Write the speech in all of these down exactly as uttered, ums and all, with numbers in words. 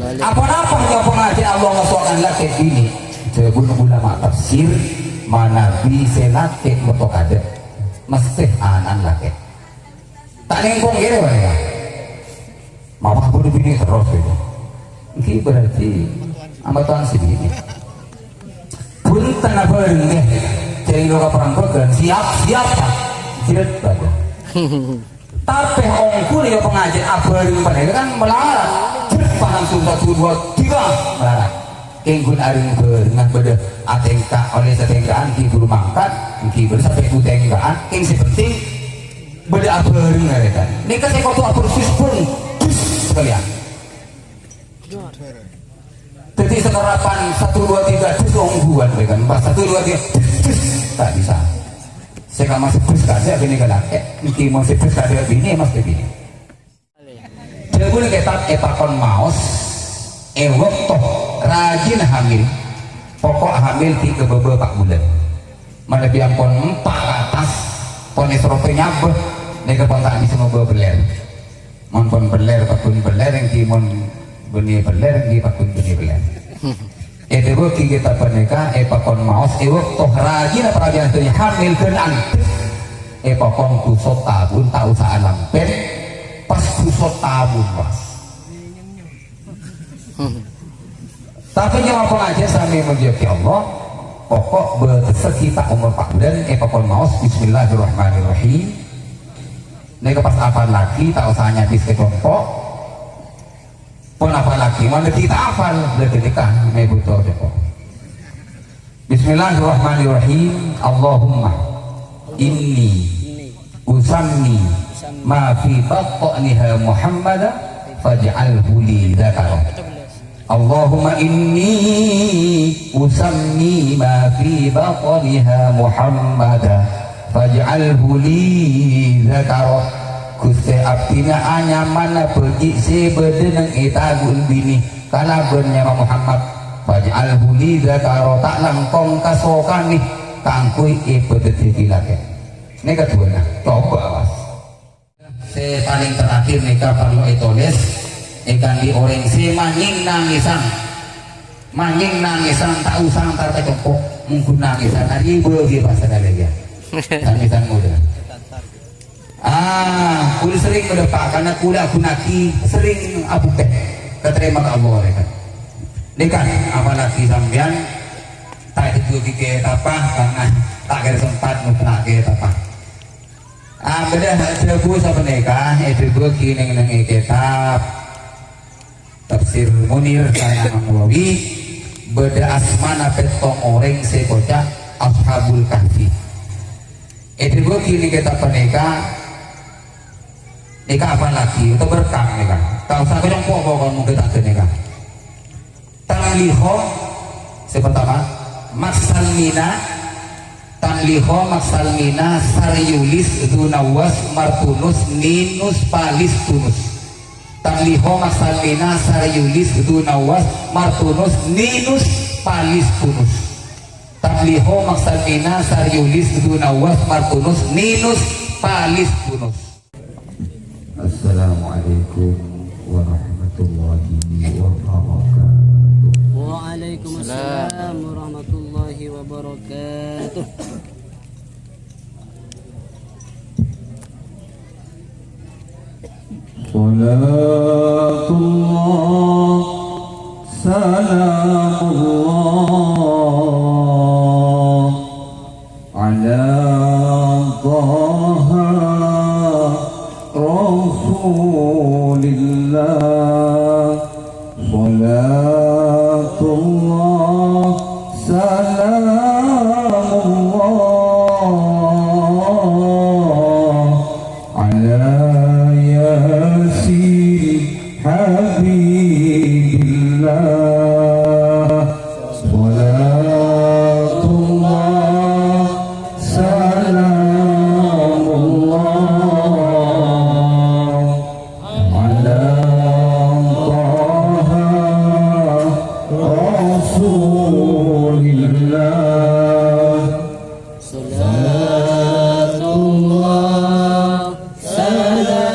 Apa-napa nyapa ngajhi Allah ngoso'an lakè binè? Dhâbuna ulama tafsir, manabi sè lakè mèto kadâ', mestè ana'na lakè. Ta' lèngkong kèra, Pak, ya? Mapa buru binè terros, gitu. Ngghi berarti amatowan sè binè. Bhunten abhâreng, ngghi. Jhâ' lo ka parembhâghân, siap-siap, Pak. Jret, Pak. Tapè ongghu rèya pangajhi abhâreng panèka kan malarat. Jret, Pak, langsung satu, dua, tiga, malarat. Kèng ghun arèng bhârengnga bâdâ atèngka, ollè satèngka'an, ghi' buru mangkat, ghi' buru sampè' bu tèngka'an. Kèng sè penting bâdâ abhâreng arè kan. Nèka sè kodhu abhâreng sus pun, dus, sakalèyan. Dhâddhi sakarapan satu, dua, tiga, dus ongghuwân, ya kan. Pas satu, dua, tiga, dus, dus, ta' bisa. Sè kamma sè dus kadâ' binè ka lakè, ènggi mon sè dus kadâ' binè, mastè binè. Dhâbuna kètab èpakon maos, è bâkto rajina hamil, pokok hamil ghi' ka bâbâ pa' bulân. Manabi ampon empa' ka attas, pon èsroto nyabâ, nèka pon ta' bisa ngobâ bellèr. Mon pon bellèr, paggun bellèr, ènggi mon bânnè bellèr, ènggi paggun bânnè bellèr. Èdhâbuwâghi kètab panèka èpakon maos è bâkto rajina parajina sè hamil ghân andhâp. Èpakon dusa tabun, ta' osa alampèn, pas dusa tabun, pas. Tapè nyapa ngajhi samè molja'aghi Allah, pokok bâtessa ghi' ta' omor pa' bulân èpakon maos, Bismillahirrahmanirrahim. Nèka pas apallaghi, ta' osa nyabis ka compo'. Pon apallaghi, mon dhâddhi ta' apal, la ghânèka mè' bhuto compo'. Bismillahirrahmanirrahim. Allahumma inni usammi ma fi batniha Muhammada faj'alhu li dzakara. Allahumma inni usammi ma fi batniha Muhammada faj'alhu li dzakara. Ghustè abdhina anyamana bhâji' sè bâdâ neng è tabu'na binè kalabân nyama Muhammad. Faj'alhu li dzakara, ta' langkong kasokanè kaangghuy èpadhâddhiyâghi lakè. Nèka duwâna, coba awas. Sè palèng terakhir nèka parlo ètolès èkangghi orèng sè manyèng nangèsan. Manyèng nangèsan, ta' osa entar ka compo', mongghu nangèsan, arèya bâghi pas sakalèyan. Nangèsan modâ. Ah, kaulâ serrèng madâpa', karna kaulâ aghunaaghi serrèng abhuktè. Katarèma ka Allah, ya kan? Nèka, apalagi sampèyan ta' èdhâbuwâghi kètabhâ, karna ta' kèra sempat nèka kètabhâ. Ah, bâdâ dhâbu sapanèka, èdhâbuwâghi neng-neng è kètab. Tafsir Munir sareng Imam Nawawi, bâdâ asmana pèttong orèng sè èkoca' Ashabul Kahfi. Èdhâbuwâghi neng kètab panèka, nèka apallaghi, otabâ rekam nèka. Ta' osa ka compo' pokok mongghâ ta' ghâ nèka. Tamliho, sè partama, Maksalmina, Tamliho Maksalmina Saryulis Dunawas Martunus Ninus Palistunus. Tamliho Maksalmina Saryulis Dunawas Martunus Ninus Palistunus. Tamliho Maksalmina Saryulis Dunawas Martunus Ninus Palistunus. Assalamualaikum warahmatullahi wabarakatuh. Waalaikumsalam warahmatullahi wabarakatuh. Salatullah, salamullah. Ala Taha Rasulillah, salatullah, salamullah, ala Yasin Habibillah. Salatullah, salamullah, ala Taha Rasulillah. Salatullah, salamullah,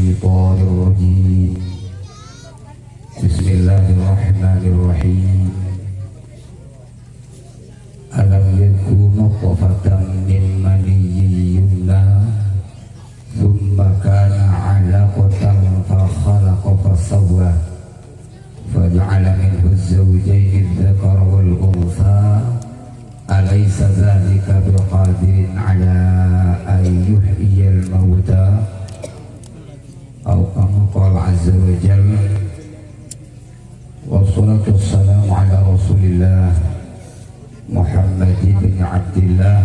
الشيطان الرجيم. بسم الله الرحمن الرحيم. ألم يك نطفة من مني يمنى ثم كان علقة فخلق فسوى فجعل منه الزوجين الذكر والأنثى أليس ذلك بقادر على أن يحيي الموتى أو كما قال عز وجل. والصلاة والسلام على رسول الله محمد بن عبد الله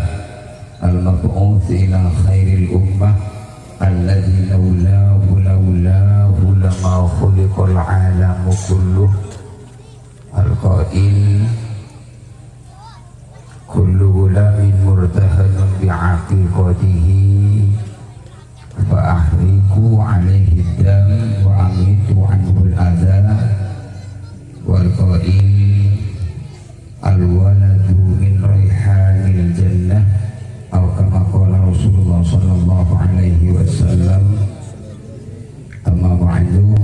المبعوث إلى خير الأمة الذي لولاه لولاه لما خلق العالم كله. القائل: كل غلام مرتهن بعقيقته فأحرقوا عليه الدم وأميتوا عنه الأذى. والقائل: الولد من ريحان الجنة، أو كما قال رسول الله صلى الله عليه وسلم. Amma ba'du,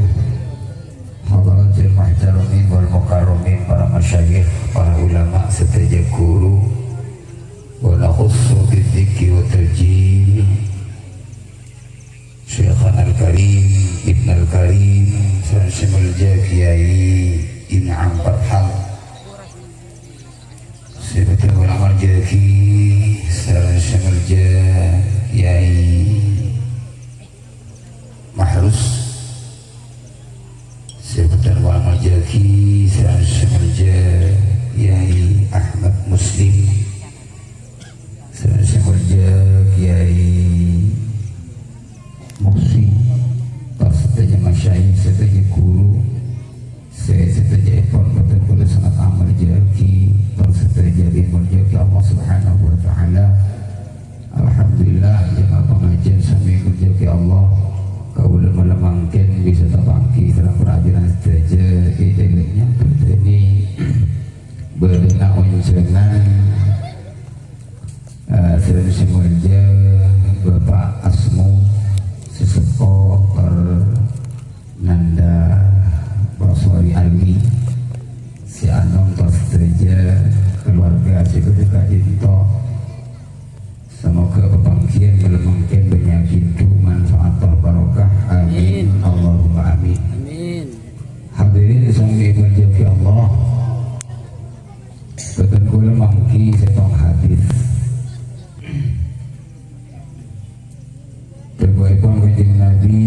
hadaratil muhtaramin wal mukarramin, para masyayikh, para ulama, sadhâjâ ghuru, wa nakhussu bidzikri wa tajil, Syekhanal Karim, Ibnal Karim, sareng sè molja Kyai In'am Farhan. Sè bhâdhân kaulâ molja'aghi, sareng sè molja Kyai Mahrus. Sè bhâdhân kaulâ molja'aghi, sareng sè molja Kyai Ahmad Muslim. Sareng sè molja Kyai Muhsin, tor sadhâjâ masyayikh, sadhâjâ ghuru, sè sadhâjâèpon bhâdhân kaulâ sanget amolja'aghi, tor sadhâjâ èmolja'aghi Allah Subhanahu wa Ta'ala. Alhamdulillah, jamaah pangajiân sami èmolja'aghi Allah. Kaulâ malem mangkèn bisa tapangghi sareng parajânan sadhâjâ, è dâlem nyambhut bâdâna onjhângan. Eh, sareng sè molja Bapak Asmo, sè seppo, tor Nanda Basori Alwi, sè anom, tor sadhâjâ kaluarga sè bhâdhân ka'dinto. Samoga papangghiyân malem mangkèn bânnya' ghânèka manfaat tor barokah. Amin. Amin. Allahumma amin. Amin. Hadirin sami èmolja'aghi Allah. Bhâdhân kaulâ mangghi sèttong hadis. Dhâbuèpon Kanjeng Nabi,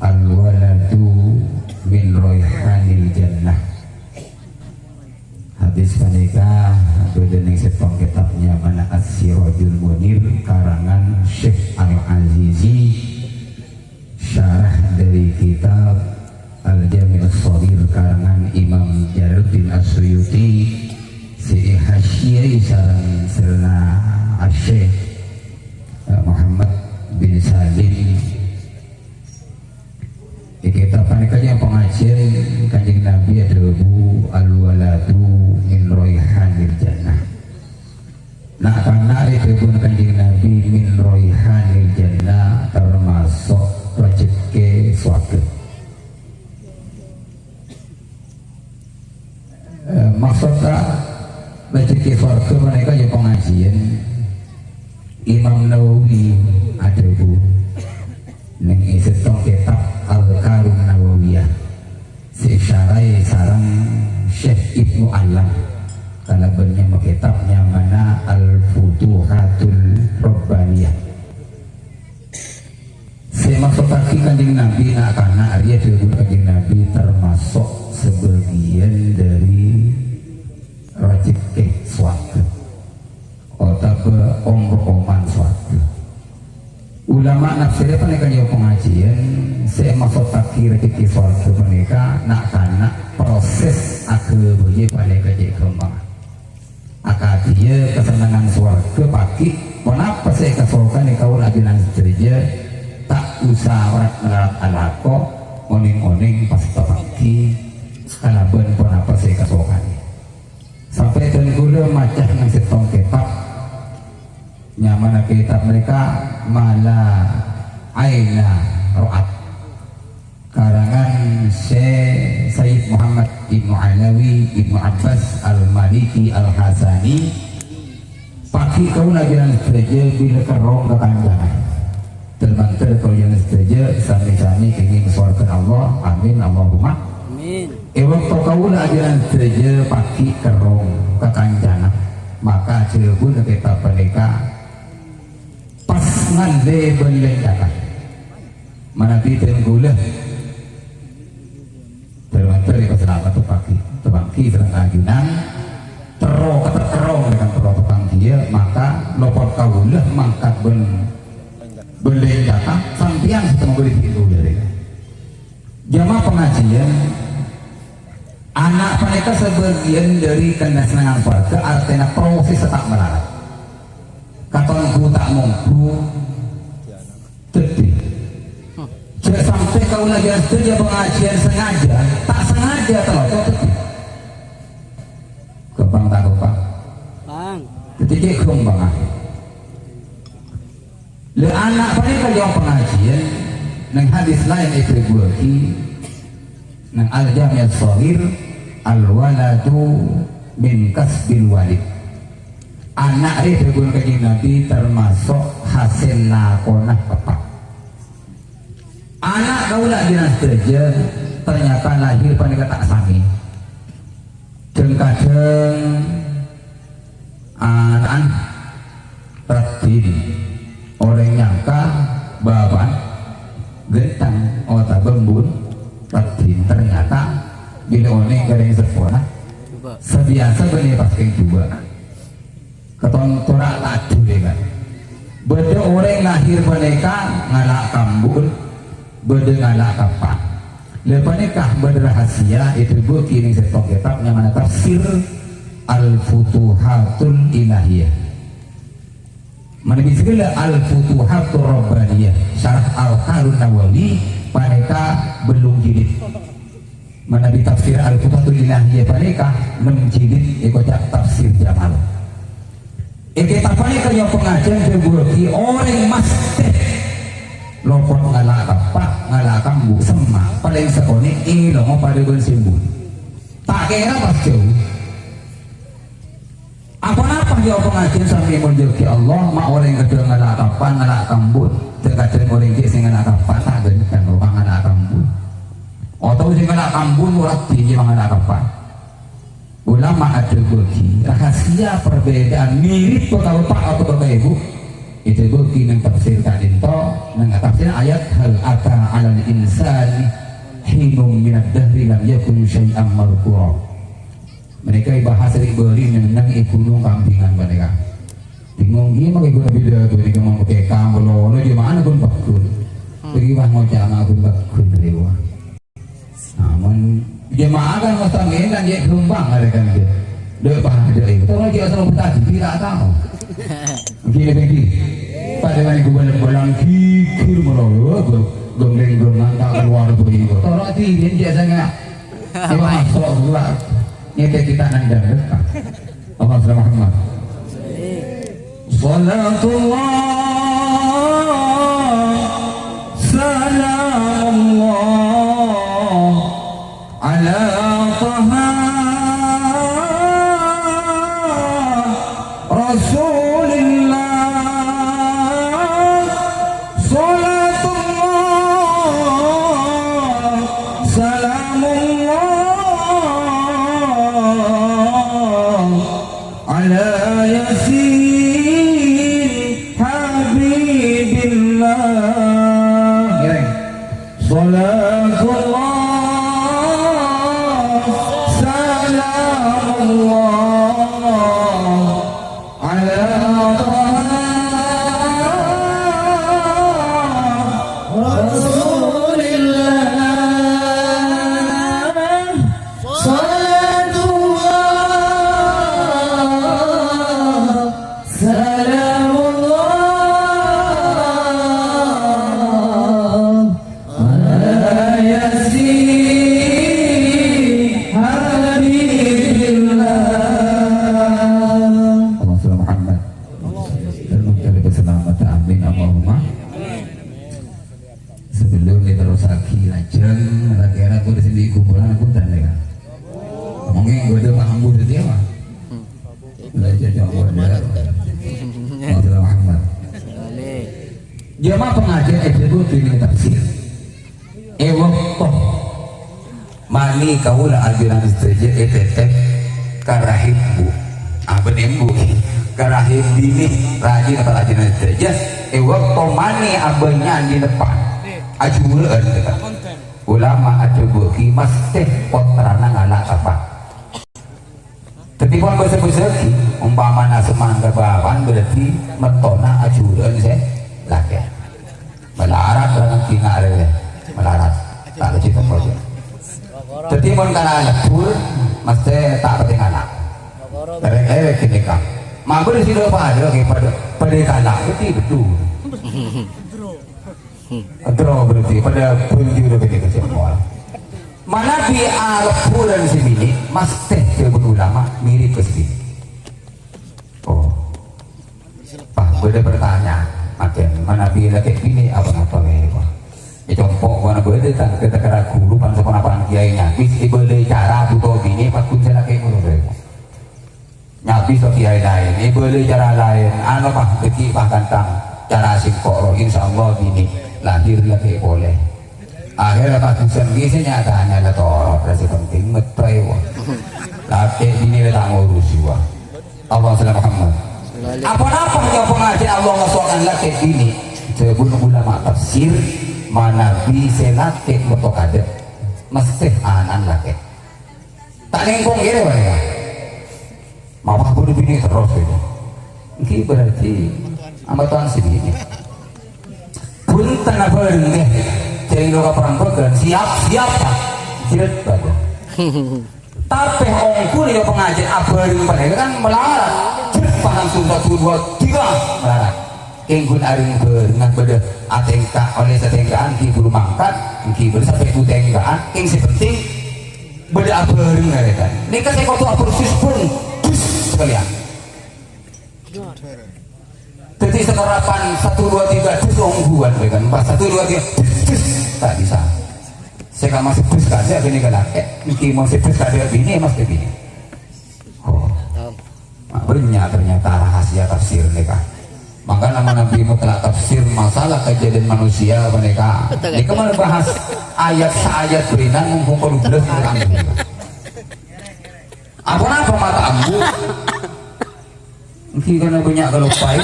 "Al-waladu min raihanil jannah." Hadis panèka bâdâ neng sèttong kètab nyamana As-Sirajul Munir karangan Syekh Al-Azizi. Syarah dâri kitab Al-Jami'us Shaghir karangan Imam Jalaluddin As-Suyuti sè èhasyiai sareng sèrana Asy-Syaikh, eh, Muhammad bin Salim. È kitab panèka nyamana pangajiyân Kanjeng Nabi adhâbu, "Al-waladu min raihanil jannah." Na'-kana' rèya dhâbuna Kanjeng Nabi min raihanil jannah, tamaso' rajhekkè sowarghâ. Eh, maksodda rajhekkè sowarghâ panèka ya pangajiyân. Imam Nawawi adhâbu neng è sèttong kètab Al-Karun Nawawiyah. Sè èsyaraè sareng Syekh Ibnu Allam kalabân nyama kètab nyamana Al-Futuhatul Rabbaniyah. Sè èmaksoddhâghi Kanjeng Nabi na'-kana' rèya dhâbuna Kanjeng Nabi tamaso' sabâgiyân dâri rajhekkè sowarghâ. Otabâ om-rokoman sowarghâ. Ulama nafsèrè panèka nyama pangajiyân, sè èmaksoddhâghi rajhekkè sowarghâ panèka na'-kana' proses aghâbâyâ panèka cè' ghâmpang. Akadhiyâ kasennengngan sowarghâ pagghi', ponapa sè èkasokanè kaulâ ajunan sadhâjâ, ta' osa rat-ngèrat alako, onèng-onèng pas tapangghi kalabân ponapa sè èkasokanè. Sampè' dhân kaulâ maca neng sèttong kètab. Nyamana kètab panèka Ma La Aina Ra'at. Syekh Sayyid Muhammad Ibnu Alawi Ibnu Abbas Al-Maliki Al-Hasani, paghi' kaulâ ajhâlân sadhâjâ bilâ kerrong ka kancana. Ter-mandhâr kaulâ ajhâlân sadhâjâ sami-sami kèngèng sowarghâna Allah. Amin, Allahumma. Amin. È bâkto kaulâ ajhâlân sadhâjâ paghi' kerrong ka kancana, maka jhâbuna kètab panèka pas ngallè bân lèncana. Manabi dhân kaulâ, ter-mandhâr èpasalamet tepaghi, tepaghi sareng ajunan, terro katerro dengan terro tepaghi, maka lopot kaulâ mangkat bân, bân lèncana, sampèyan sè tembhâli dhân kaulâ rèya. Jamaah pangajiân, ana' panèka sabâgiyân dhâri kennengngan sowarghâ, artèna prosès sè ta' malarat. Katon ghu ta' mongghu, dhâddhi. Jhâ' sampè' kaulâ ajhâlân sadhâjâ pangajiân sengaja, ta' sengaja terro dhâddhi. Ghâmpang ta' ghâmpang? Bang. Dhâddhi cè' ghâmpang, ah. Lha, ana' panèka jhâ' pangajiân, neng hadis laèn èdhâbuwâghi, neng Al-Jami' As-Shaghir, "Al-waladu min kasbil walid." Ana' rè dhâbuna Kanjeng Nabi tamaso' hasèl lakona eppa'. Ana' kaulâ ajhâlân sadhâjâ ternyata lahir panèka ta' samè. Dhâng-kadhâng ana'na raddhin, orèng nyangka bapa'na ghântheng otabâ embu'na raddhin, ternyata bilâ onèng ka rèng seppona sabiyasa bânnè pas kèng duwâ'. Katon tora' laju, ya kan? Bâdâ orèng lahir panèka ngala' ka embu'na, bâdâ ngala' ka eppa'. Lha panèka bâdâ rahasia èdhâbuwâghi neng sèttong kètab nyamana Tafsir Al-Futuhatul Ilahiyah. Manabi sè ghellâ' Al-Futuhatur Rabbaniyah, Syarah Al-Qarun Nawawi, panèka bâllung jilid. Manabi Tafsir Al-Futuhatul Ilahiyah panèka nem jilid, èkoca' Tafsir Jamal. È kètab panèka nyamana pangajhiyân dhâbuwâghi orèng mastè lopot ngala' ka eppa', ngala' ka embu', semma' palèng sakonè' èlongo padâ bân sè embu'. Ta' kèra pas jhâu. Apa-napa ya pangajhiyân samè moljâ'aghi Allah, ma' orèng kadhâng ngala' ka eppa', ngala' ka embu', kadhâng orèng ghi' sè ngala' ka eppa', ta' ghântheng rowa ngala' ka embu'. Otabâ sè ngala' ka embu' ora dhiyâ ngala' ka eppa'. Ulama adhâbuwâghi rahasia perbedaan mirip ka eppa' otabâ ka embu', èdhâbuwâghi neng tafsir ka'dinto, neng tafsir ayat, "Hal ata 'alal insani hinum minad dahri lam yakun syai'an madzkura." Panèka èbahas rè' bâri' neng-enneng è Gunung Kambingan panèka. Bingung ghi' mangkè ghun abhidhâ ghun nèka mon pèkè kampololo jhâ' ma'ana ghun pagghun. Lagi wah ngoca' ma' ghun pagghun rèwa. Nah, mon jhâ' ma'ana kan mastè ngen kan jhâ' ghâmpang arè kan jhâ'. Dâ' padâ è. Toro' jhâ' asal betadi ta' tao. Gini-gini. Padâ mani ghun bâlâng-bâlâng ghighir malolo, ghun-, ghun-, ghun-, ta' kalowar bâri'. Toro' dhiyâ jhâ' sanga. Coba masuk pula. Ngeke kita nandang depan. Allahumma shalli Muhammad. Salatullah, salamullah, ala Taha Rasulillah. Salatullah, salamullah, ala Yasin Habibillah. Ngiring. Salatullah, salamullah, ala Taha Rasulillah. Salatullah, salamullah, ala Yasin Habibillah. Allahumma shalli Muhammad. Dan mencari keselamatan. Amin. Allahumma. Sebelum diterusagi lajeng, kira-kira kudu Di kuburan aku tanda kan. Mungkin gue udah paham gue udah dia mah. Lah, cocok gue udah. Masalah Muhammad. Jamaah pengajian S D dua ini tafsir. E bâkto mani kaulâ ajunan sadhâjâ ètètèp ka rahim bu-, abâ' embu, ka rahim binè, rajina para ajunan sadhâjâ, e bâkto mani abâ'na dineppa'an, ajhurâ'ân, kata. Ulama ajhâbâ'âghi mastè pottrana ngala' tapa'. Dhâddhi, mon bâsa-bâsâghi, ompamana semangka bâbâ'ân, berarti mettona ajhurâ'ân sè lakè'. Malarat, rèng dina arè, malarat. Ta' laju tembus. Dhâddhi, mon kana lebbur, mastè ta' patè ngala'. Rèng-èrèng ghânèka. Mampir sè dâ' padâ, ghi padâ, padâ kala', dhâddhi beddhu. Adro berarti padâ bhâlju ghânèka semua. Manabi alebburan sè binè, mastè dhâbuna ulama mirip ka sè binè. Oh. Pas bâdâ pertanyaan, makin manabi lakè' binè apa ngapa wae, wah. È compo' kono bâdâ tang kata-kata guru pan saponapan kiai nyabis, èbâlâi cara bhuto binè, paghun sè lakè' ngono wae, wah. Nyabis to kiai laèn, èbâlâi cara laèn. Anu, Pak, bâghi, Pak, ghânteng. Cara sèngko' rowa, insyaallah binè lahir lakè' polè. Akhirnya pas dusan ghi sè nyatana la torot, la sè penting mettè, wah. Lakè' binè la ta' ngurus, wah. Allahumma shalli ala Muhammad. Apa-apa ya pengajian Allah ngasu'an lakè' binè. Dhâbuna ulama tafsir, manabi sè lakè' metto kadâ', mastè ana'na lakè'. Ta' lèngkong kèra, wah, ya. Mapa buru binè terros, gitu. Ngghi berarti amatan sè binè. Bhunten abhâreng, ngghi. Jhâ' lo ka perang bhâghân, siap-siap, Pak. Jret, Pak. Tapè ongghu ya pengajian abhâreng panèka kan malarat. Jret, Pak, langsung satu, dua, tiga, malarat. Kènggun arèng-bhârengan bâdâ atèngka, ollè satèngka'an ghi' buru mangkat, ghi' buru sampè' bu tèngka'an, kèng sè penting bâdâ abhâreng arè kan. Nèka sè kodhu abhâreng sis pun, dus sakalèyan. Dhâddhi sakarapan satu, dua, tiga, dus ongghuwân arè kan. Pas satu, dua, tiga, dus, dus, ta' bisa. Sè kamma sè dus kadâ' binè ka lakè', ènggi mon sè dus kadâ' binè, mastè binè. Oh. Nah, bânnya' ternyata rahasia tafsir nèka. Mangkana manabi mutlak tafsir masalah kajhâdhiyân manusia panèka. Betul, nèka betul. Mabahas ayat saayat bhâinan mumpung tolong belas menit. Apa-apa mata ambu? Ngghi karena bânnya' kaloppaè,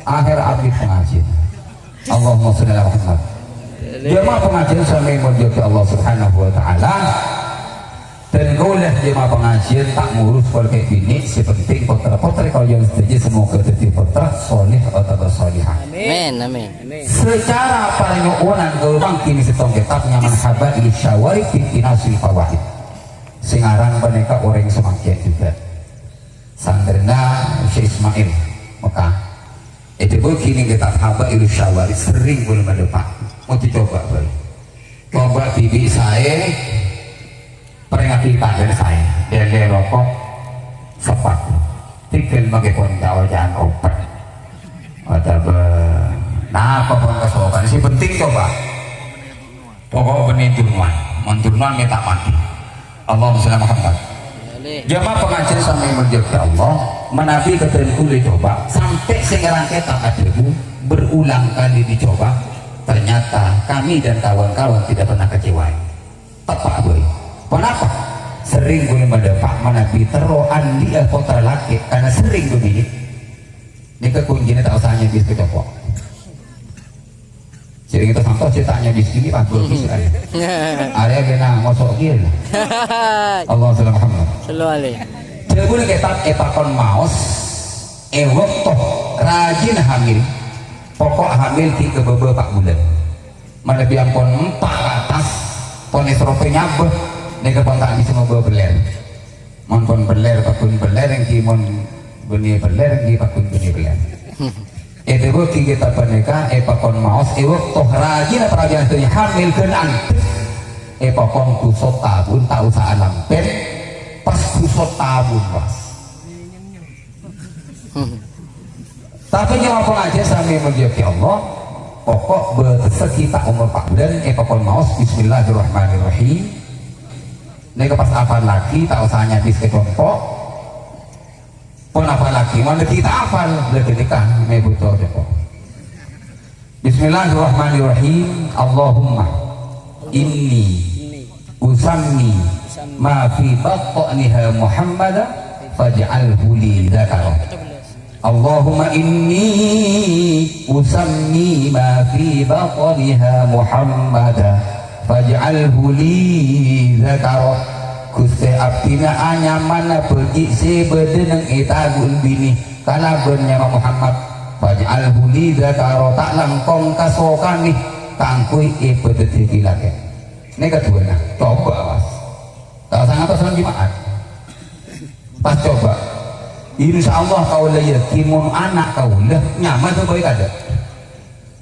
akhèr abit pengajian. Allahumma shalli ala Muhammad. Jamaah pengajian sami èmoljâ'âghi Allah Subhanahu wa Ta'ala. Dan kaulâ jamaah pengajian ta' ngurus polè binè, sè penting pottra-pottrè kaulâ sadhâjâ semoga dhâddhi pottra sholeh otabâ sholehah. Amin, amin. Secara parnyo'onan kaulâ mangkèn sèttong kètab nyamana Haba'ilu Syawarib fi Iqtinasil Fawaid. Sè ngarang panèka orèng samangkèn juga. Santrèna Syekh Ismail, Mekah. Èdhâbuwâghi nèng kètab Haba'ilu Syawarib, serrèng kaulâ maddhâpa'. Mon ècoba bhâi. Coba dhibi' saè, parèngaghi tanggâna saè. Dèlè roko', seppat. Tinggal mangkèn pon ca-oca'an opet. Otabâ, napa pon kasokan. Sè penting coba. Pokok bânnè durman, mon durman mè' ta' mati. Allahumma shalli ala Muhammad. Jamaah pengajian sami èmoljâ'âghi Allah, manabi kadhân kaulâ coba, sampè' sè ngarang kètab adhâbu, berulang kali dicoba, ternyata kami dan kawan-kawan tidak pernah kecewa. Teppa' bhâi. Ponapa? Serrèng kaulâ maddhâpa' manabi terro andi'â pottra lakè', karena serrèng bâbinè. Nèka kuncina ta' osa nyabis ka compo'. Sèrèng ètasantos sè ta' nyabis binè pas bagus arè. Arè kèna mosok kèya. Allahumma shalli ala Muhammad. Sallu alaihi. Dhâbuna kètab èpakon maos è bâkto rajina hamil. Pokok hamil ghi' ka bâbâ pa' bulân. Manabi ampon empa' ka attas, pon èsropa nyabâ, nèka pon ta' bisa ngobâ bellèr. Mon pon bellèr, paghun bellèr, ènggi mon bânnè bellèr, ènggi paghun bânnè bellèr. Èdhâbuwâghi kètab panèka èpakon maos è bâkto rajina parajâna sadhâjâ hamil ghân andhâp. Èpakon dusa tabun, ta' osa alampèn, pas dusa tabun, pas. Tapè nyawa pengajian sami èmoljâ'âghi Allah. Pokok bâtessa ghi' ta' omor pa' bulân, èpakon maos, "Bismillahirrahmanirrahim." Nèka pas apallaghi, ta' osa nyabis ka compo'. Pon apallaghi, mon ghi' ta' apal, la ghânèka mè' bhuto compo'. "Bismillahirrahmanirrahim. Allahumma inni usammi ma fi batniha Muhammada faj'alhu li dzakara." Allahumma inni usammi ma fi batniha Muhammada faj'alhu li dzakara. Ghustè abdhina anyamana bhâghi' sè bâdâ neng è tabu'na binè kalabân nyama Muhammad. Faj'alhu li dzakara, ta' langkong kasokanè kaangghuy èpadhâddhiyâghi lakè'. Nèka duwâna, coba, Mas. Kalau sangatos Jum'at. Pas coba. Insya Allah kaulâ yakin mon ana' kaulâ nyama sè bhâi tadâ'.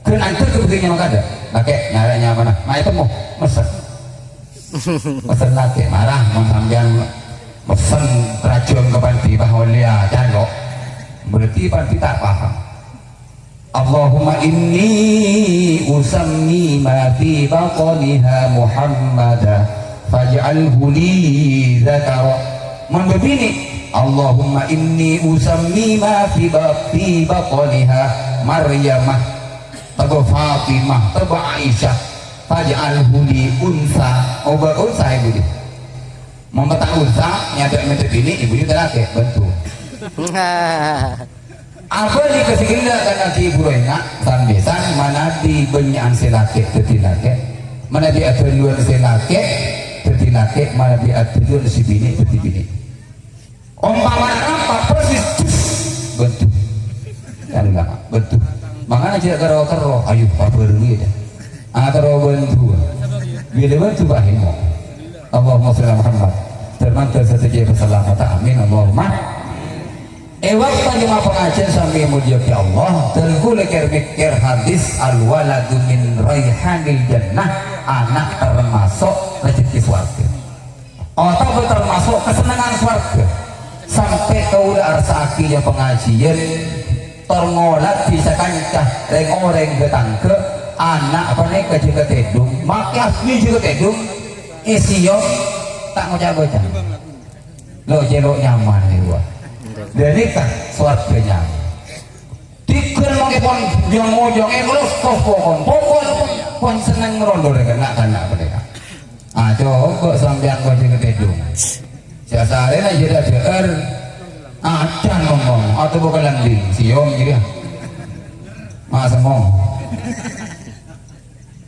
Ghun antar ka budi nyama tadâ'. Lakè' nyarè nyamana. Mayu temmo. Mesen. Mesen lakè'. Mara mon sampèyan mesen rajung ka panti, bah, ollèya calo'. Berarti panti ta' paham. Allahumma inni usammi ma fi batniha Muhammada faj'alhu li dzakara. Mon bâbinè, Allahumma inni usammi ma fi ba-, fi batniha Maryamah, taba Fatimah, taba Aisyah, faj'alhu li unsa. Obâ unsa, ibu. Mon ta' unsa, nyabâ' mènta binè, ibu ju talakè', bhânto. Abâli ka sè ghellâ' kan adi buru enga', san-bhâsan manabi bânnya'an sè lakè' dhâddhi lakè', manabi adhâluwân sè lakè' dhâddhi lakè', manabi adhâluwân sè binè' dhâddhi binè'. Ompamana rampa persis, cus, bhânto. Kan enggak, bhânto. Mangkana jhâ' karo-karo, ayo, pabârângè, ya. Atoro bhânto. Bilâ bhânto, Pak Himo. Allahumma sholli ala Muhammad. Dhâr-mandhâr sadhâjâ pasalamedhâ. Amin. Allahumma. È bâkto jemaah pangajiân sami èmoljâ'aghi Allah, dhân kaulâ kèr-mèkkèr hadis, "Al-waladu min raihanil jannah," ana' tamaso' rejhekkè sowarghâ. Otabâ tamaso' kasennengngan sowarghâ. Sampè' kaulâ arsaaghi è pangajiân, tor ngolatè sakanca rèng-orèng ghâtangghâ, ana' panèka jhâ' katèdung, makè asli jhâ' katèdung, èsèyom, ta' ngoca'-ngoca'. Lo'-celo' nyaman, wa. Dhâri ka sowarghâ nyaman. Dhigghâl mangkè pon jhâng-mojhâng, ènggros tos pokon. Pokon pon, pon senneng rondo rèng na'-kana' panèka. Ah, coba sampèyan kok jhâ' katèdung. Sè asarèna jhâ' dâ'âr. Acan ngomong, atau bukan landing, sèyom jârèya. Mas ngomong.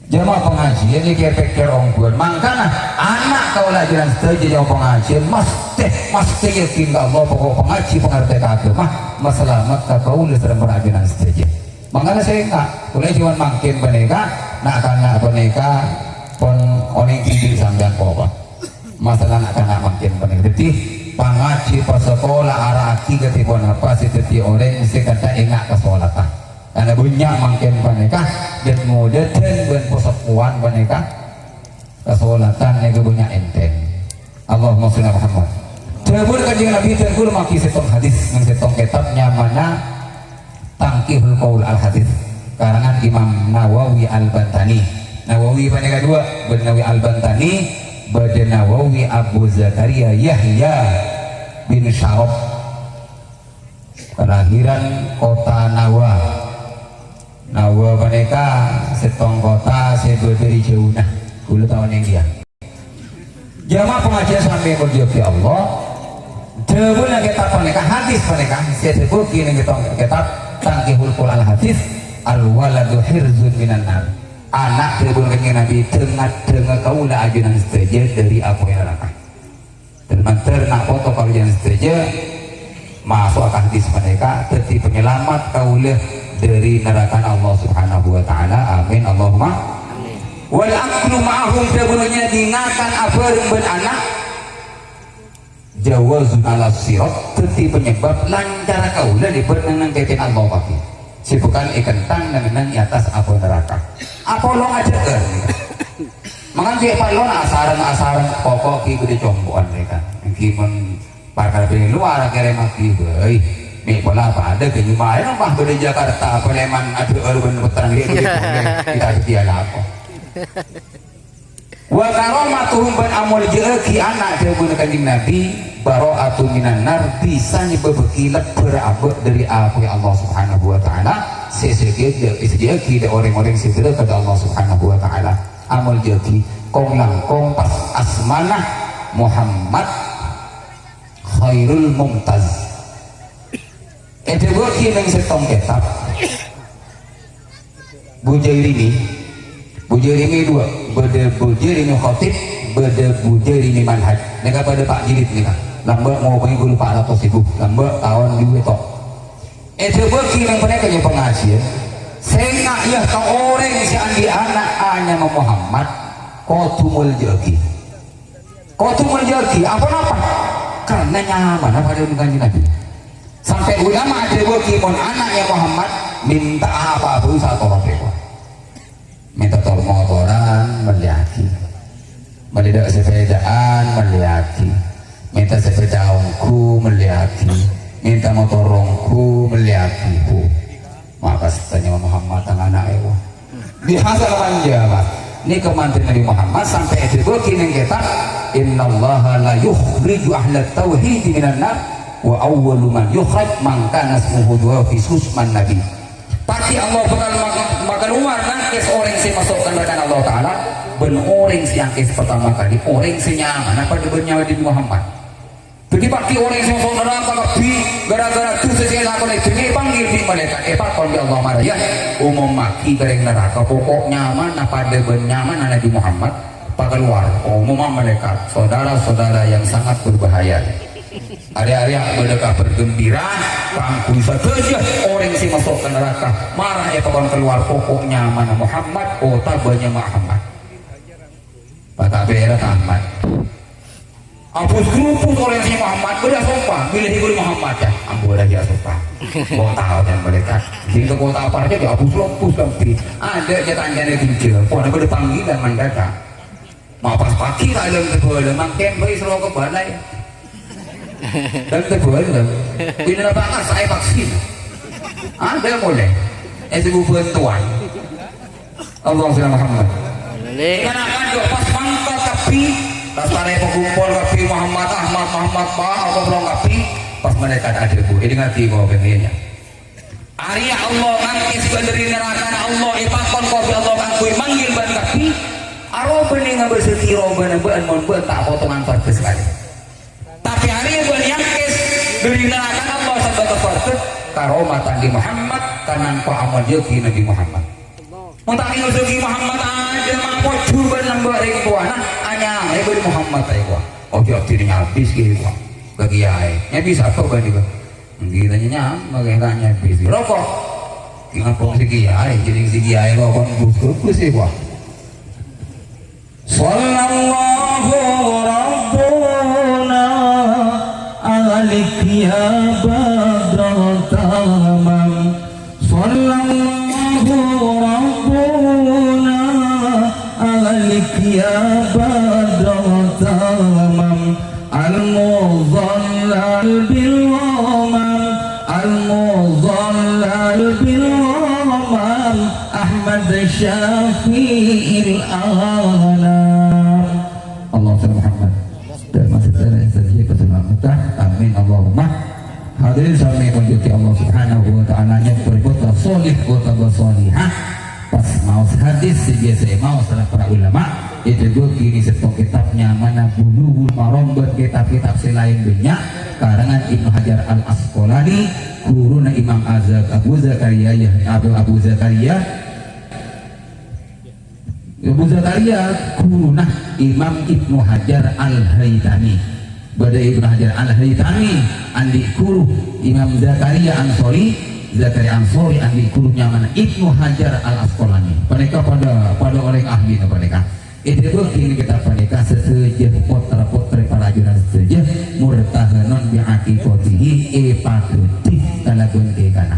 Jemaah pangajiân nèka pèkkèr ongghuwân. Mangkana, ana' kaulâ ajunan sadhâjâ jemaah pangajiân, mastè, mastè yakin ka Allah, pokok pangaji pangartè ka aghâma, masalamet ka kaulâ sareng para ajunan sadhâjâ. Mangkana sènga', kaulâ coma mangkèn panèka, na'-kana' panèka pon onèng dhibi' sampèyan popa. Masalah na'-kana' mangkèn panèka. Dhâddhi, pangaji pasakola ara'aghi kadhi ponapa sè dhâddhi orèng sè kantha enga' kasolatan. Karna bânnya' mangkèn panèka, dhân-ngodhâdhân bân poseppowan panèka, kasolatan nèka bânnya' ènthèng. Allahumma sholli ala Muhammad. Dhâbuna Kanjeng Nabi, dhâbuna mangkèn sèttong hadis, neng sèttong kètab nyamana Tanqihul Qaul Al Hadis, karangan Imam Nawawi Al Bantani. Nawawi panèka duwâ', bâdâ Nawawi Al Bantani, bâdâ Nawawi Abu Zakaria Yahya bin Syaraf. Kalahiran kota Nawa. Nawa panèka sèttong kota sè bâdâ è jhâuna. Kulâ taon èngghi. Jamaah pangajiân sami èmoljâ'aghi Allah. Dhâbuna kètab panèka, hadis panèka, sè èdhâbuwaghi neng kètab, kètab Tanqihul Qaul Al Hadis, "Al-waladu hirzun minan nar." Ana' dhâbuna Kanjeng Nabi, dhâng-, dhângnga kaulâ ajunan sadhâjâ dhâri apoy naraka. Dhân-mandhâr na' poto kaulâ sadhâjâ maso' ka hadis panèka dhâddhi panyalamet kaulâ dhâri narakana Allah Subhanahu wa Ta'ala. Amin, Allahumma. Wal aklu ma'ahum, dhâbuna nyadhi ngakan abhâreng bân ana', jawazun ala sirat, dhâddhi panyebab lancar kaulâ lèbât neng-neng kètèn Allah paghi. Sè bhâkal èkenthang neng-neng è attas apoy naraka. Apolong ajâ'âr. Mangkana cè' parlo asareng-asareng pokok ghi' bâdâ compo'an rèka. Èngghi mon parkara bâdâ è lowar kèrèmaghi bhâi. Mè' pola padâ kèng nyumayang, pas bâdâ Jakarta, polè man addu'a bân petterrang, ghi' polè, kita sedia lapo. Wa karamatuhum, bân amoljâ'aghi ana' dhâbuna Kanjeng Nabi, bara'atun minan nar, bisa nyebâbbhâghi lebbhâr abâ' dâri apoy Allah Subhanahu wa Ta'ala, sè sadhiyâ-, sadhiyâ'aghi dâ' orèng-orèng sè berrâ' ka Allah Subhanahu wa Ta'ala. Amoljâ'aghi, kong-langkong pas asmana Muhammad Khairul Mumtaz. Èdhâbuwâghi neng sèttong kètab. Bujairimi. Bujairimi duwâ'. Bâdâ Bujairimi Khatib, bâdâ Bujairimi Manhaj. Nèka padâ pa' jilid nèka. Lambâ' ngobângè ghulâ pa' ratos èbu. Lambâ' taon duwâ' to. Èdhâbuwâghi neng panèka nyè pangajiyân. Sènga' yâ ka orèng sè andi' ana' anyama Muhammad, kodhu moljâ'aghi. Kodhu moljâ'aghi, aponapa? Karna nyamana padâ bân Kanjeng Nabi. Sampè' ulama adhâbuwâghi, mon ana'na Muhammad, mènta apa bhâi satorot èko. Mènta tor-motoran, mellèyaghi. Mellè dâ' sepèdaan, mellèyaghi. Mènta sepèda ongghu, mellèyaghi. Mènta motor ongghu, mellèyaghi. Bu. Maka satèya Muhammad tang ana'na, wah. Bihasa manja, Mas. Nèka mantè Nabi Muhammad sampè' èdhâbuwâghi neng kètab, "Innallaha la yukhriju ahlat tauhidi minan nar, wa awwalu man yukhraj man kana ismuhu yuwafiqu isman nabi." Pasti Allah bhâkal mak-, makalowar nangkès orèng sè maso' ka naraka Allah Ta'ala, bân orèng sè nangkès partama kalè, orèng sè nyamana padâ bân nyamana Nabi Muhammad. Dhâddhi, paghi orèng sè maso' naraka kabbhi, ghârâ-ghârâ dhusa sè èlakonè, dhâddhi èpanggil bi' malaèkat, èpakon bi' Allah marèya, "Omommaghi ka rèng naraka, pokok nyamana padâ bân nyamana Nabi Muhammad, pakalowar." Omomma malaèkat, saudara-saudara yang sangat berbahaya. Arè-arè bâdâ kabhâr ghembira, kaangghuy sadhâjâ orèng sè maso' ka naraka, mara èpakon kalowar, pokok nyamana Muhammad, otabâ nyama Ahmad. Patapèra Ahmad. Abus-grubus orèng sè Muhammad, bâdâ sompa, bilâ sè ghuli Muhammad, yâ. Ambu, bâdâ sè sompa. Kok tao jân malaèkat. Sèngko' kok tao parcajâ, abus-grubus kabbhi. Adâ' jâ' kancana ghânjhâr, pon bâdâ panggilan mandhâteng. Ma' pas paghi ta' lem-tebâlem, mangkèn bhâi soro ka balai. Lem-tebâlem. Bilâ napa' ka saè vaksin. Adâ' molè. Èsèbu bhântowan. Allahumma shalli ala Muhammad. Kana' kandhu pas mangkat kabbhi, lastarè pakumpol kabbhi Muhammad Ahmad, Muhammad Pa, atau belum kabbhi, pas malaèkat adhâbu, "Èdingngaghi kok bhâi, yâ. Arèya Allah nangkès bân dâri narakana Allah, èpakon kabbhi Allah kaangghuy manggil bân kabbhi, arowa bânnè ngabâsaghi robâna bâ'ân mon bâ'ân ta' potongan sowarghâ sakalè." Tapè arèya bâ'ân èangkès dâri narakana Allah sabâ ka sowarghâ, karomatan li Muhammad, kanangka amoljâ'aghi Nabi Muhammad. Mon ta' èngabâsaghi Muhammad, adâ' ma' pojhu bân lambâ' rèng towana, anyamaè bâdâ Muhammad, ayo, wah. Ojo abdhina nyabis, ghi, wah. Ka kiyaè. Nyabis apa bâdâ, Bang? Ghi, tanya nyama, ghi, ta' nyabis. Roko'. Ghi, ngapa si kiyaè? Jadi si kiyaè roko' bus-bus, ghi, wah. Sallallahu rabbuna alaik ya badral tamam. Sallallahu rabbuna alaik ya badral tamam. Al-muzallal bil ghamam. Al-muzallal bil ghamam. Ahmad Syafi'il Anam. Allahumma shalli Muhammad. Dan masa dan saja keselamatan. Amin Allahumma. Hadirin sami, mojâ Allah Subhanahu wa Ta'ala nyamper putra sholih utawa sholihah. Pas maos hadis sè biyasa maos para ulama, èdhâbuwâghi neng sèttong kètab nyamana Bulughul Maram bân kètab-kètab sè laèn bânnya', karangan Ibnu Hajar Al Asqalani, ghuruna Imam Azhar Abu Zakaria, ya, Abu, Abu Zakaria. Abu Zakaria ghuruna Imam Ibnu Hajar Al-Haytami. Bâdâ Ibnu Hajar Al-Haytami andi' ghuru Imam Zakaria Ansori, Zakaria Ansori andi' ghuru nyamana Ibnu Hajar Al-Asqalani. Panèka padâ, padâ orèng ahlina panèka. Èdhâbuwâghi neng kètab panèka sadhâjâ potra-potrè parajurân sadhâjâ murtahanun bi aqiqatihi, èpaghâdhi kalabân kèkana.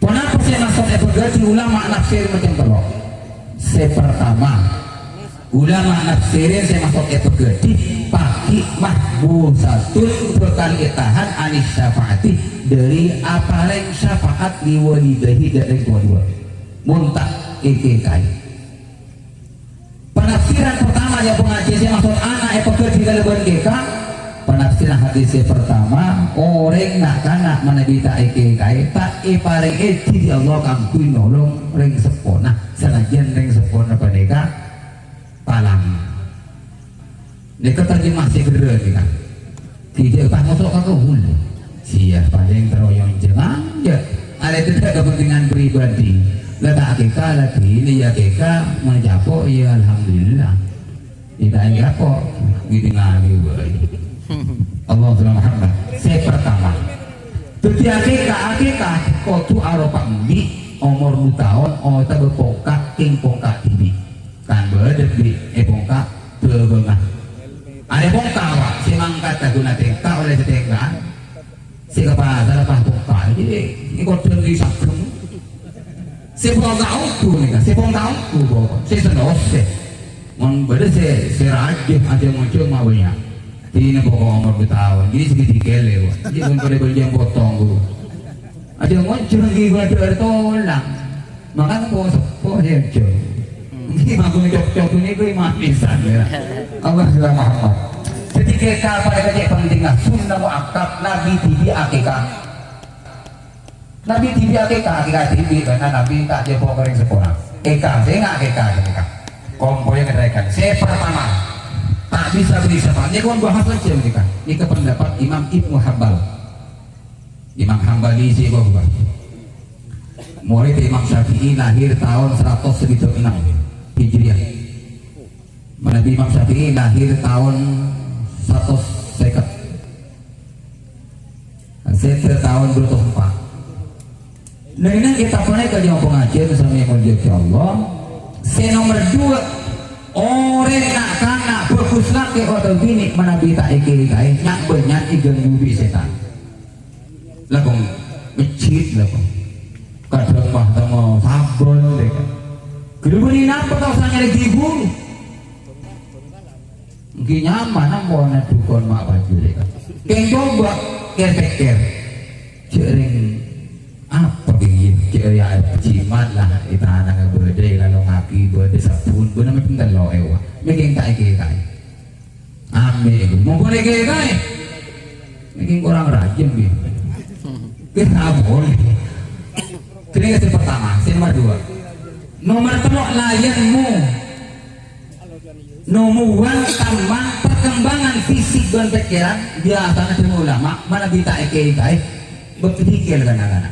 Ponapa sè maksod èpaghâdhi? Ulama nafsir macem tello'. Sè partama, Ulama nafsirin sè maksod èpagâdhi, paghi' mahbusatun bhâkal ètahan anis syafa'ati, dâri aparèng syafaat li walidaihi, dâ' rèng towa duwâ'. Mon ta' èkèkaè. Panafsiran pertama yâ pangajhi sè maksod ana' èpagâdhi kalabân kèka. Panafsiran hadis sè pertama, orèng na'-kana' manabi ta' èkèkaè, ta' èparèngè dhâri Allah kaangghuy nolong rèng seppona, sanajjân rèng seppona panèka talang. Nèka terjemah sè ghârrâ nèka. Tidak usah masuk ke kuhul. Sia paling teroyong jenang ya. Ada tidak kepentingan pribadi. Lah ta' kèka lagi ini ya kèka mencapo ya alhamdulillah. Tidak apa gitu ngali wae. Allahumma Muhammad. Sè pertama. Dâddhi akèka, akèka kodhu aropa embi' omor du taon, otabâ pongka', kèng pongka' dhibi'. Kan bâdâ bi' è pongka' bâbângnga. Arè pongka', Pak, sè mangkat ghuna tèngka' ollè satèngka'an. Sè ka pasar pas pongka', jârèya èkoddhâng è sagem. Sè pongka' ongghu nèka, sè pongka' ongghu, pokok. Sè selosè. Mon bâdâ sè, sè rajâ, ajâ ngoncong mabânnya'. Dina pokok omor du taon, jârèya sè ghi' kèlè, Pak. Jârèya pon padâ bâljâ potong, ghu. Ajâ ngoncong ghi' bâdâ tolang. Mangkana po-seppo sè ajâ. Ngghi, mangkana cocok ini kuwi manisan ya. Allah sudah Muhammad. Jadi kèka panèka cè' pentingnga sunnah muakkad Nabi dhibi' akèka. Nabi dhibi' akèka, akèka dhibi' karena Nabi ta' jâ' po' ka rèng seppona. Kèka, sènga' kèka, kèka. Kompoyya ngerrèkan. Sè pertama, ta' bisa bâri' syafaat. Nèka pon bahas aja nèka. Nèka pendapat Imam Ibnu Hambal. Imam Hambali sè bahwa murid Imam Syafi'i lahir taon seratos sèkèt ennem Hijriah. Manabi Imam Syafi'i lahir taon seratos sèkèt. Sèdhâ taon dua ratus empat. Neng-enneng kitab panèka jhâ' pangajiân sami èmoljâ'aghi Allah. Sè nomer dua, orèng na'-kana' bhâghus lakè' otabâ binè' manabi ta' èkèkaè, nya'-bânnya' èghânggu bi' sètan. Lakong mejjit lakong. Kadhâng mah tama sabon deh. Ghâllu bânnè napa ta' osa nyarè ghibur? Ènggi nyaman ampon dhukon ma' bhâjhu deh. Kèng coba kèr-pèkkèr. Jhâ' rèng apa kèng iyâ? Jhâ' rèya jimat lah, è tanangnga bâdâ, èlalongngaghi bâdâ sabbhun, bânnè mènta lo' èwa. Mè' kèng ta' èkèkaè. Amin. Mon pon èkèkaè. Ini kurang rajin nih. Kita boleh. Ini yang pertama, yang nomor dua. Nomor tello' laènmu. Nomuwan tamang perkembangan fisik bân pèkkèran, biasana dhâbuna ulama, manabi ta' èkèkaè, bâkto dhikir kana-kana.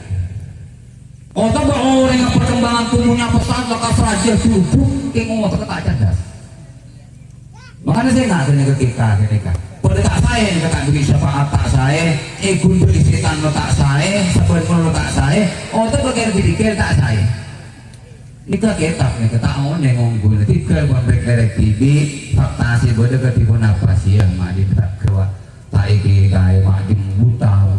Otabâ orèng perkembangan tubuhnya pesat, lekas rajâ jurubuk, kèng otabâ ta' cerdas. Mangkana sè ngaku nèka kèka ghânèka. Padâ ta' saè nèka ta' bâri' syafaat ta' saè, èghundhu'i sètan ta' saè, sabbhân molo ta' saè, otabâ kèr-bhidhikèr ta' saè. Nèka kètab nèka ta' onèng ongghuna, tèghâl pon rèk-lèrèk dhibi', fakta sè bâdâ kadhi ponapa sè ma' dhi' ta' ghâbây, ta' èkèkaè ma' jembutang.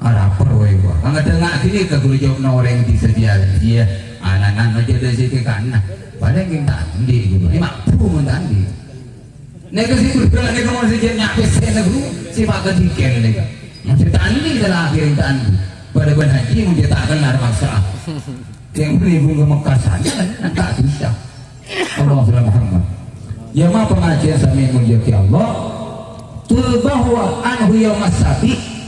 Arapa rowa, Pak? Ngadhângngaghi ghânèka ghuru jâwâbbhâ orèng dhisa dhiyâ, dhiyâ. Ana'-ana' jâ' dhâ' sè kèkana. Palèng kèng ta' andi' ghuru. È mabbu mon ta' andi'. Nèka sè berdhâ nèka mon sè jâ' nyapèsèna ghuru, sè pakon dhikèr nèka. Mon sè ta' andi' sè lahir ta' andi'. Padâ bân haji mon jâ' ta' kellar maksa. Kèng bâli bungka Mekka saja, ta' bisa. Allahumma shalli Muhammad. Ya, ma' pangajiân sami èmoljâ'aghi Allah. Tuba huwa anhu yaumas sabi'.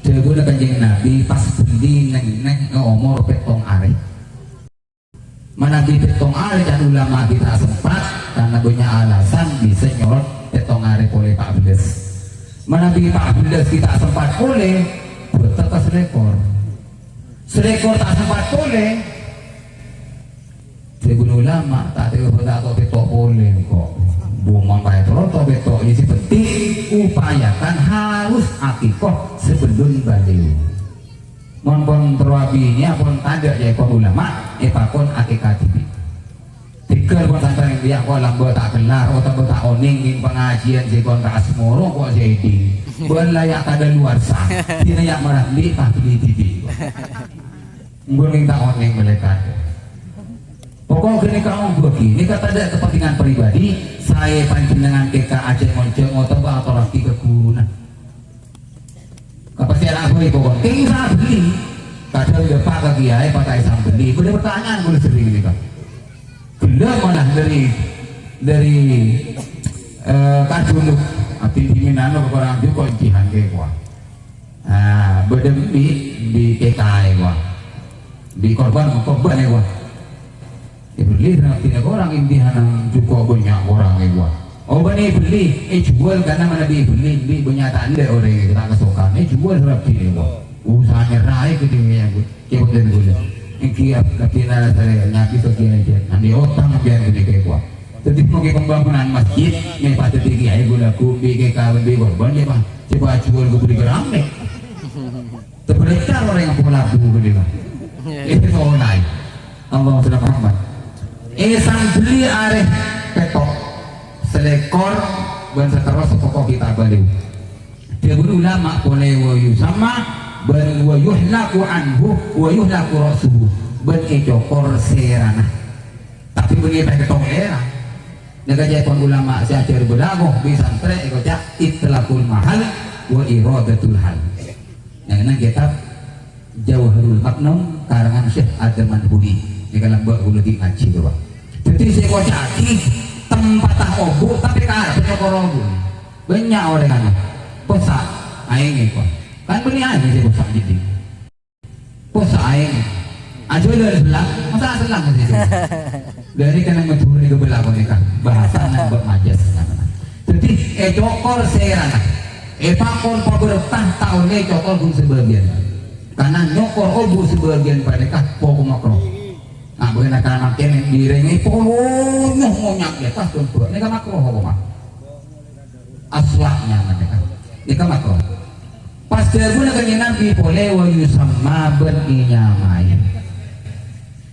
Dhâbuna Kanjeng Nabi pas bâli neng-neng omor pèttong arè. Manabi pèttong arè kan ulama ghi' ta' sempat, karena bânnya' alasan bisa nyorot pèttong arè polè pa' bellâs. Manabi pa' bellâs ghi' ta' sempat polè, bâtèt ka salèkor. Salèkor ta' sempat polè, Dhâbuna ulama, ta' tèro ta' to' pètto' polè engko'. Bu mon paè toro to' pètto', iyâ sè penting upayakan harus akikah sebelum balik. Mon pon terro abinèa pon tadâ' jâ' èkon ulama, èpakon akikah dhibi'. Tèghâl pon santrè biya' ko' lambâ' ta' kellar, otabâ ta' onèng neng pangajiân sè kon ta' asmoro ko' sè èdhing. Bân la ya' kadaluwarsa, dina ya' marah li' pas bâli dhibi'. Engko' neng ta' onèng malaèkat. Kok ghânèka ongghu ghi, nèka tadâ' kepentingan pribadi, saè panjhennengngan kèka ajhâ'-ngonjhâng otabâ atorraghi ka ghuruna. Ka pasèra bhâi pokok. Kèng sabellè. Kadhâng dâpa' ka kiyaè, pas ta' èsambelli. Bâdâ pertanyaan kaulâ serrèng nèka. Ghellâ' malah dâri, dâri, eh, Kajuluk. Abdhi dhimèn anu, kakorang jhuko' jihad kèkowa. Ah, bâdâ bi', bi' kèkaè, wa. Bi' korban, korban, ya, wa. Èbellè sarabbhina korang, impihanan jhuko' bânnya' korang, ya, wa. Oh, bânnè èbellè, èjhuwâl, karna mana bi' èbellè, bi' bânnya' ta' ellè orèng ta' kasokan, èjhuwâl sarabbhina, wa. Usaha nyerraè ka dhimèn, ya, Bu. Kèbâten ghulâ. Èngghi, abdhina sarè nyabi sagiyan aja. Nanti otang sampèyan ghânèka, wa. Dhâddhi, mongkè pembangunan masjid, mè' padâddhi kiyaè ghulâ ghu bi' kèka bi' korban, ya, Pak. Coba jual ke beli keramik. Terberecar orang yang pula bu gitu, Pak. Itu soalnya. Allahumma shalli ala Muhammad. Èsambelli arè pètto', salèkor, bân saterrossa pokok kita bali. Dhâbuna ulama polè wa yusamma, bân wa yuhlaqu anhu, wa yuhlaqu ra'suhu, bân ècokor sèrana. Tapè bânnè pètto' lèra. Nèka ca'èpon ulama sè ajhâr balaghah bi' santrè èkoca' itlaqul mahal wa iradatul hal. Neng-neng kètab Jauharul Maknun karangan Syekh Adam Manhuri. Nèka lambâ' kaulâ ghi' ngajhi, Bapak. Dhâddhi sè èkoca'aghi tempatta obu', tapè karep nyokor obu'. Bânnya' orèng anu, possa' aèng èko. Kan bânnè aèng sè possa' dhâddhi. Possa' aèng. Ajhâlân sellang, masa sellang sè. Dâri kènè' Madhurâ ka bâlâ panèka. Bahasana bâ' majâs. Dhâddhi, ècokor sèrana. Èpakon pabherrâ ta' ollè cokor ghun sabâgiyân. Karna nyokor obu' sabâgiyân panèka pokok makro. Nah, bâgiyân kana' kènè' dhi rèngè polonyo ngonyak è attas tombâ'. Nèka makro hokoma. Aslahnya nèka. Nèka makro. Pas dhâbuna Kanjeng Nabi polè wa yusamma bân ènyamaè.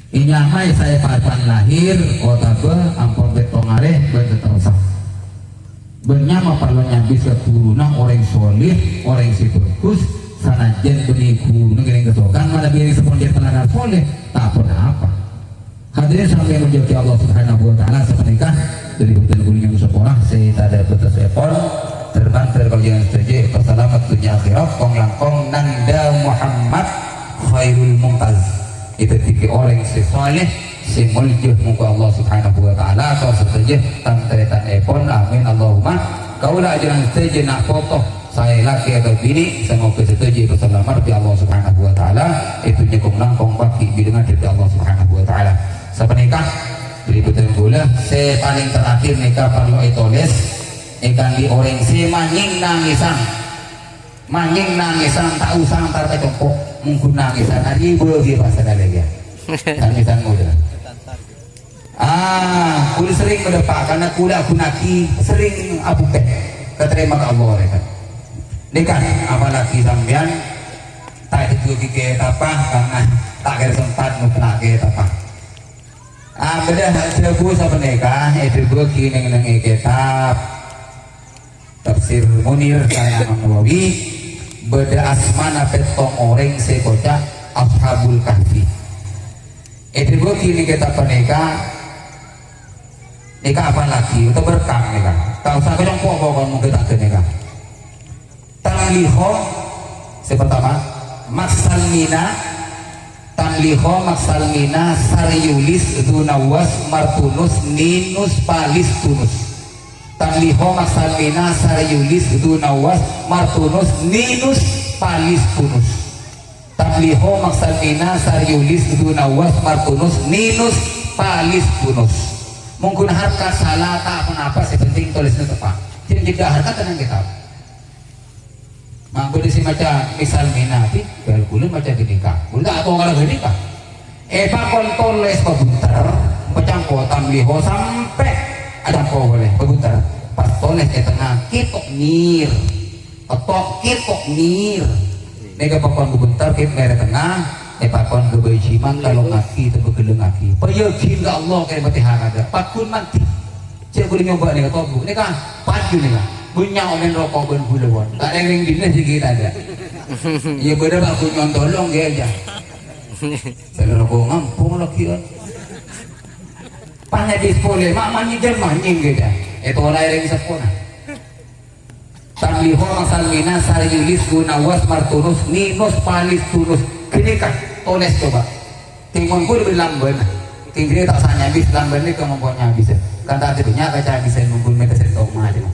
Ènyamaè saè papan lahir otabâ ampon pètto' arè bân saterrossa. Bân nyama parlo nyabis ka ghuruna orèng soleh, orèng sè bhâghus, sanajjân bânnè ghuruna kènè' kasokan, manabi orèng sè pon cè' pelakar soleh, ta' ponapa. Hadirin sami èmoljâ'aghi Allah Subhanahu wa Ta'ala, sapanèka dâri bhâdhân kaulâ nyo'on sapora sè tadâ' bâtessèpon, dhâr-mandhâr kaulâ sadhâjâ èpasalamet dhunnya akhèrat, kong-langkong Nanda Muhammad Khairul Mumtaz. Èdhâddhiyâghi orèng sè saleh, sè moljâ, moghâ Allah Subhanahu wa Ta'ala tor sadhâjâ tan-tarètanèpon. Amin, Allahumma. Kaulâ ajunan sadhâjâ na' poto, saè lakè atau binè, samoghâ sadhâjâ èpasalamet bi' Allah Subhanahu wa Ta'ala, è dhunnya kong-langkong paghi' bilângan dhâri Allah Subhanahu wa Ta'ala. Sapanèka, dhâri bhâdhân kaulâ, sè palèng terakhir nèka parlo ètolès, èkangghi orèng sè manyèng nangèsan. Manyèng nangèsan, ta' osa entar ka compo', mongghu nangèsan, arèya bâgiyâ pas sakalè, ya. Nangèsan modâ. Ah, kaulâ serrèng madâpa', karna kaulâ aghunaghi serrèng abhughân. Katarèma ka Allah, rèkan. Nèka, apalagi sampèyan ta' èdhâbuwâghi kètabhâ, karna ta' kèra sempat mutlak kètabhâ. Ah, bâdâ dhâbu sapanèka, èdhâbuwâghi neng-enneng è kètab Tafsir Munir sareng Imam Nawawi, bâdâ asmana pèttong orèng sè èkoca' Ashabul Kahfi. Èdhâbuwâghi neng kètab panèka, nèka apalagi, otabâ rekam nèka. Ta' osa kacompo' pokok mongghâ ta' nèka. Tamliho, sè partama, Maksalmina, Tamliho, Maksalmina, Saryulis, Dunawas, Martunus, Ninus, Palistunus. Tamliho, Maksalmina, Saryulis, Dunawas, Martunus, Ninus, Palistunus. Tamliho, Maksalmina, Saryulis, Dunawas, Martunus, Ninus, Palistunus. Mongghu harkat sala ta' ponapa, sè penting tolèsna teppa'. Jhâ' jhâ' harkat tenang kètab. Ma' bâdâ sè maca misal mènati, bâl kaulâ maca ghânèka. Kaulâ ta' tao kala ghânèka. Èpakon tolès pabhunter, pacampo tamliho sampè' acampo polè pabhunter. Pas tolès è tengnga, kètok ngèr. Kètok, kètok ngèr. Nèka pakon pabhunter, kèp mèrè tengnga, èpakon ghâbây jimang, kalongngaghi, tepagellengngaghi. Payaghin ka Allah kèya patèha kadâ'. Pagghun mandhi. Cè' bhâlâ nyoba nèka tobu. Nèka paju nèka. Bânnya' orèng roko' bân ghulâ, pon. Ta' rèng-rèng dinna sè ghi' tadâ'. Iyâ bâdâ, Pak, bânnya' tolong ghi' aja. Sè roko' ngampong lagi, kan. Panyabis polè, ma' manyèjhâr manyèng ghâ'. Ètola'è rèng seppona. Tabliho masalmina sariyulis gunawas martunus ninus palis tunus. Ghânèka, tolès coba. Timon pun bâdâ lambâna. Kèng ghânèka ta' sanyabis lambâna nèka mon pon nyabis. Kan ta' tèdhâ nya' ka cabisân mon pon mètè sèttong macem.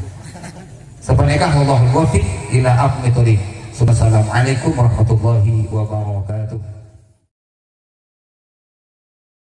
Sapanèka wallahul muwaffiq ila aqwamit thoriq. Assalamualaikum warahmatullahi wabarakatuh.